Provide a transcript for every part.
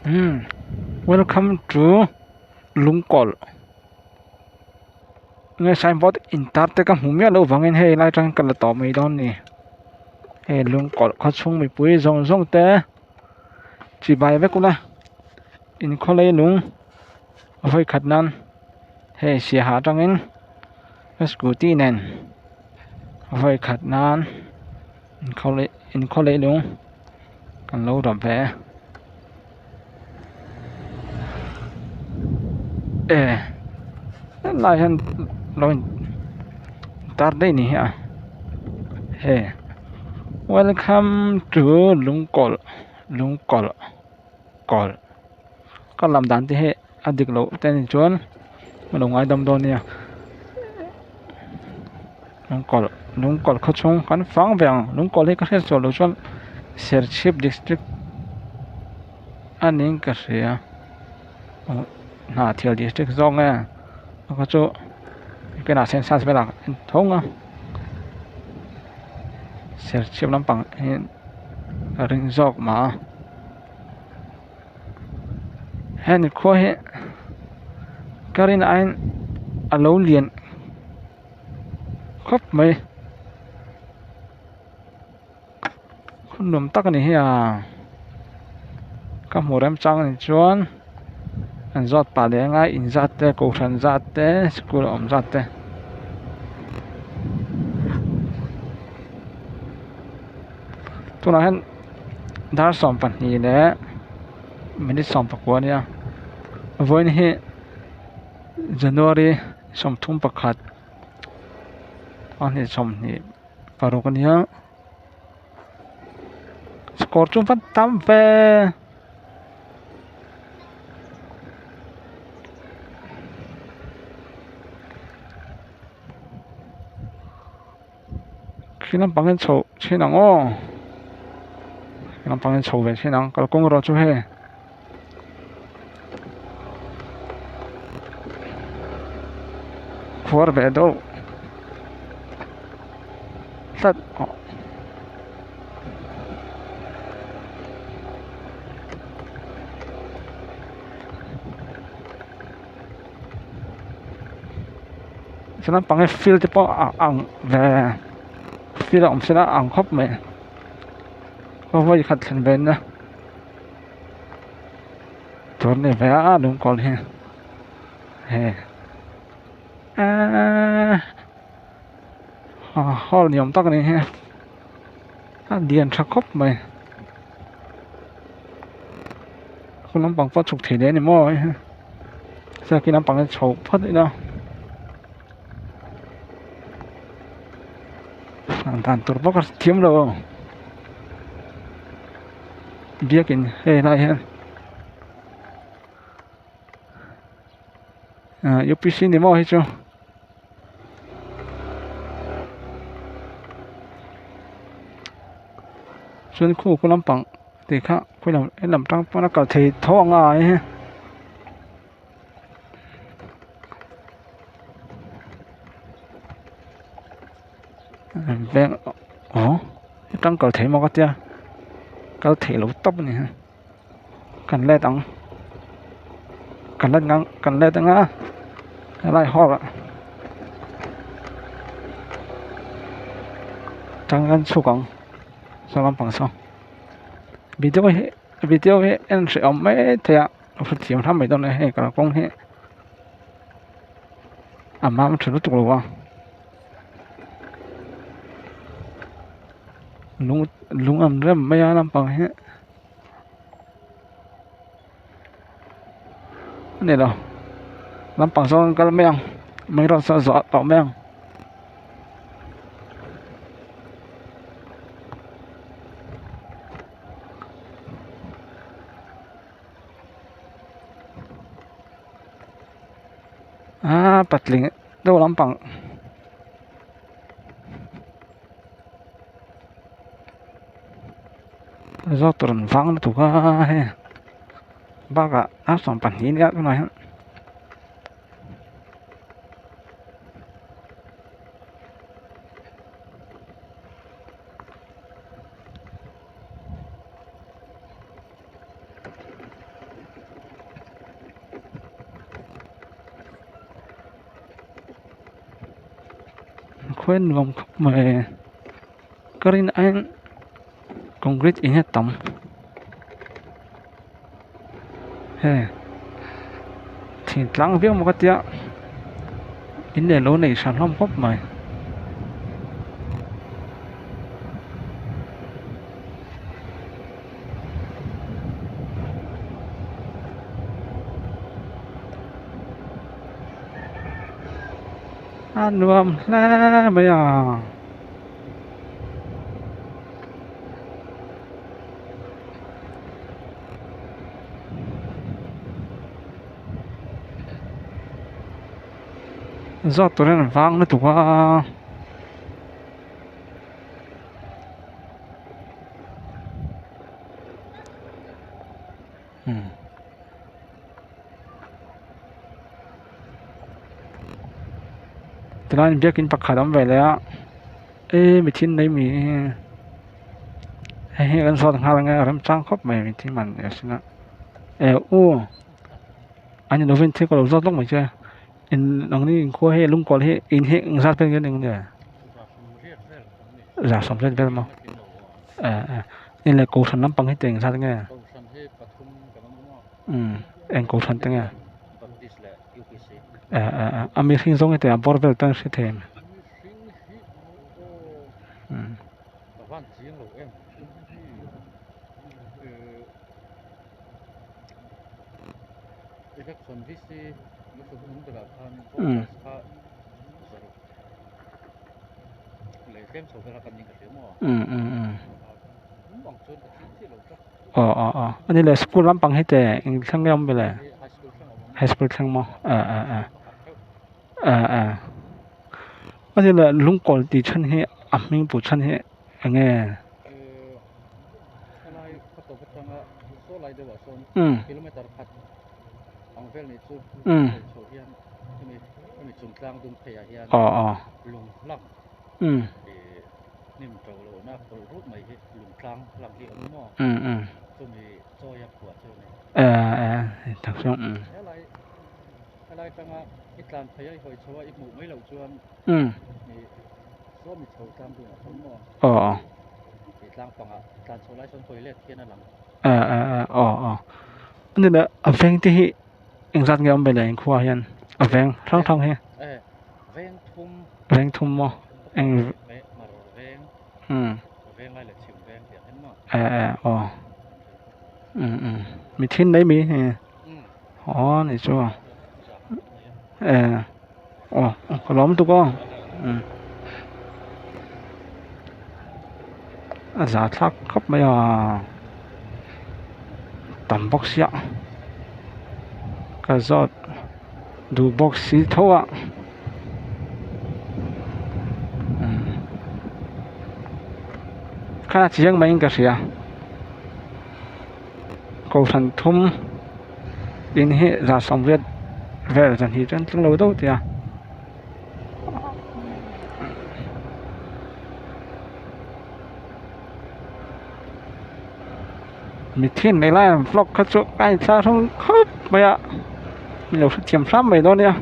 Umm welcome to Lungkawlh nge signboard intar te ka hmu miah loh vangin hei lai atangin ka la tawh mai dawn a ni hei Lungkawlh khawchhung mipui zawng zawng te chibai vek ula inkhawlei lung vawi khat nan hei siaha atangin ka scooty nen vawi khat nan inkhawlei lung kan lo rap ve e helai hian lo in tar daih ni hi a he welcome to lungkawlh lungkawlh kawlh ka lam dan te hi a dik loh te ni chuan ka lo ngaidam dawn nia lungkawlh lungkawlh khaw chhung kan fang ve ang lungkawlh hi ka hriat sual loh chuan serchhip district a niin ka hria hnahthial district zawk nge kha chu kinah census velah a en tho ang a serchhip lampang hi ka ring zawk mah a. Hemi khua hi ka rin aiin a lo lian khawp mai hun nuam tak a ni hi a ka hmu remchang a nih chuan an zawt pah leh anga in zat te kohhran zat te school a awm zat te. Tunah hian dar 12 leh minute 19 a nia vawiin hi January 31 26 a nia score chu va tam ve. Khi lampang hian chhoh thin ang aw khi lampang hian chho ve thin ang kalkawng erawh chu hei khuar ve deuh tlat aw. Chuan lampang hi field te pawh a ang ve field a awm sela a ang khawp mai vawi khat thlen ve na tur a ni ve a lungkawl hi he eeee hall ni awm tak a ni hi a lian tha khawp mai khu lampang pawh a chhuk thei leh a ni maw Chuan khi lampang hi chho phawt ila an dan tur bawk a thiam lo biakin hei lai hian ah U P C ni maw hi chu. Chuan khu khu lampang tih kha khawi lam helam tang pawn a kal thei tho ang a he. Veng aw hetang kal thei maw ka tia kal theih loh tawp a ni he kan let ang kan let ngang kan let anga helai hall ah tang kan chhuk ang saw lampang saw video hi video hi en hreh awm mai thei a a hrethiam hram mai dawn a hei kalkawng hi a mam tha lutuk lo a lung lung an rem mai a lampang hi a ni lo lampang sawn an kal mai ang mai rawh sawn zawh tawh mai ang. Aaa patling deuh lampang zawk tur an vang lutuk a hei bakah a 12 nia tunah hian. khuai nuam khawp mai ka rin aiin concrete in hi a tam hei thingtlang viau maw ka tia in leh lo neih hran hlawm khawp mai. A nuam hle mai a. Zawt turin an vang lutuk a. Tilaiin biakin pakhat a awm ve leh a eee mi thil nei mi hei hi kan zawt nghal ang e a remchang khawp mai mi thil man leh sin a eh u an ni lovin thil ka lo zawt lawk mai che in nangni inkhua hi lungkawl hi in hi engzat vel nge ni ang le za sawmriat vel maw eh eh ni le kohhran lampang hi teng zat nge umm eng kohhran te nge eh eh eh a mihring zawng hi teh a bawr vel tan hre thei em umm. Aw aw aw a ni le school lampang hi teh eng thleng nge awm ve le high school thleng maw eh eh eh eh eh a ni le lungkawl tih chhan hi a hming put chhan hi eng nge umm umm aw aw umm umm umm eh eh tak chuan umm umm aw aw eh eh eh aw aw a ni leh a veng te hi engzat nge awm ve leh inkhua hian a veng hrang hrang hi veng thum maw eng umm eh eh aw umm umm mi thin mai mi hi aw ni chu eh aw ka lawm tuk aw umm a za thlak khawp mai a tam bawk sia ka zawt duh bawk si tho a kha chiang maiin ka hria kohhran thum in hi za sawmriat vel zan hi chuan tling lo deuh tia. Mithin nei lai ang vlog kha chu a inthla hrang khawp mai a min lo hrethiam hram mai dawn nia.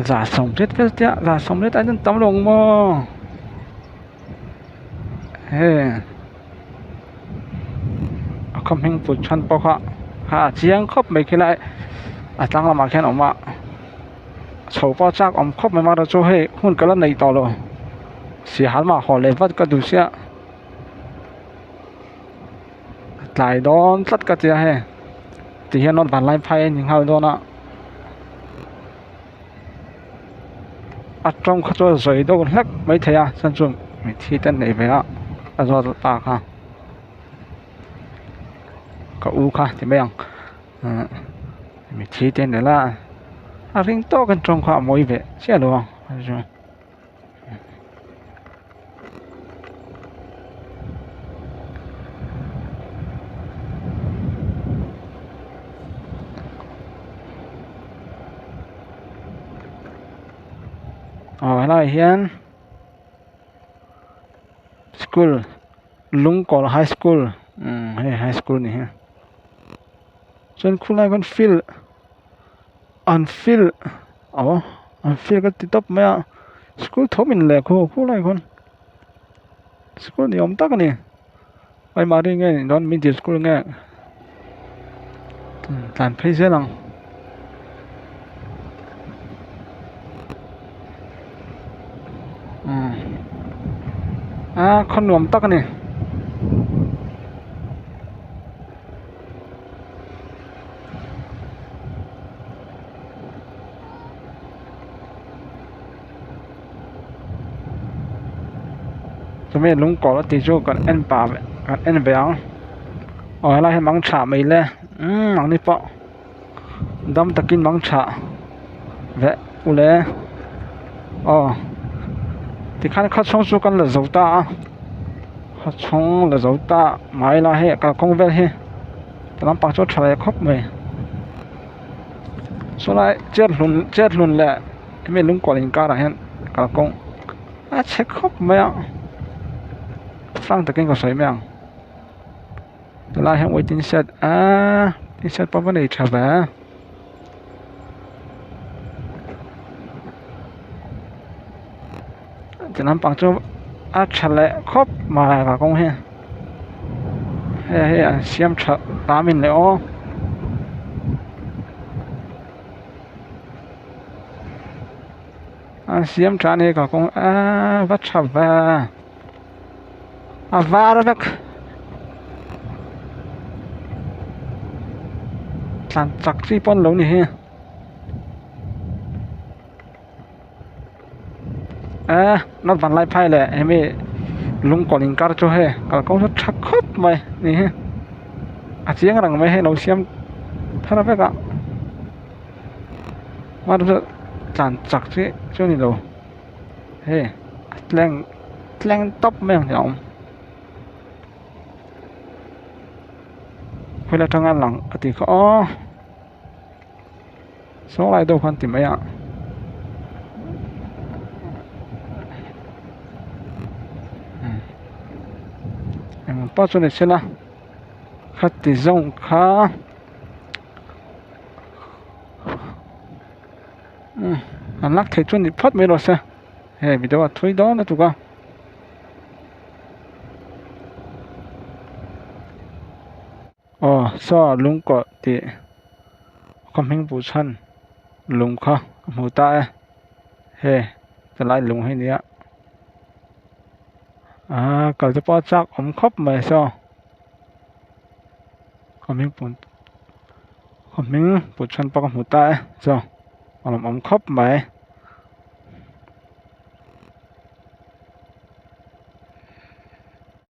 Za sawmriat vel te a za sawmriat ah hian tam lo ang maw he a khaw hming put chhan pawh kha kha a chiang khawp mai khi lai a tlang lamah khian a awm a chho pawh a chak awm khawp mai amaherawhchu chu hei hun ka la nei tawh lo sihal mah haw leh vat ka duh sia a tlai dawn tlat ka tia hei ti hian note van lai phai a ni nghal dawn a a tawng kha chu a zawi deuh hlek maithei a chuan chu mitthi te an neih ve a a zawt ta kha ka u kha ti mai ang ahh mitthi te an nei la a ring tawk in tawng kha a mawi ve chiah lo ang. Aw helaiah hian. School Lungkawr High School umm hei High School a ni hi chuan khulai khawn field an field aw an field ka ti tawp mai a school tho min leh khu khulai khawn school ni awm tak a ni Aimari nge nih dawn middle school nge tlan phei zel ang. Umm a khaw nuam tak a ni. Chumi lungkawr a tih chu kan en pah ve kan en ve ang aw helai hi mang chhah mai le umm ang ni pawh dam takin mang chhah veh ule aw tikhan khaw chhung chu kan la zo ta a khaw chhung la zo ta mai la hei kalkawng vel hi ti lampang chu a tha ve khawp mai sawlai cherhlun cherhlun leh hemi lungkawr inkarah hian kalkawng a chhe khawp mai a hrang takin ka sawi mai ang helai hian waiting shed aaa waiting shed pawh va nei tha ve ti lampang chu a tha leh khawp mai kalkawng hi hei hi an siam tha ta a min le aw. An siam tha a ni kalkawng aaa va tha ve a var vek tlan chak chi pawh an lo ni hi eee na van lai phai leh hemi lungkawn inkar chu hei kalkawng chu tha khawp mai ni hi a chiang reng mai hei lo siam thar vek a. Tlan chak chi chu a ni lo hei a tleng tleng tawp mai ang hi a awm khawilai atanga lang a tih kha aw saw lai deuh khan ti mai a. Engmah pawh chu ni sela khati zawng kha. Umm an lak theih chu ni phawt mai rawh se hei video a thui dawn lutuk a aw saw lungkawh tih khaw hming buh chhan lung kha ka hmu ta e hei helai lung hi a nia aaa kal te pawh a chak awm khawp mai saw. Ka hming put ka hming put chhan pawh ka hmu ta e chuan a lawmawm khawp mai.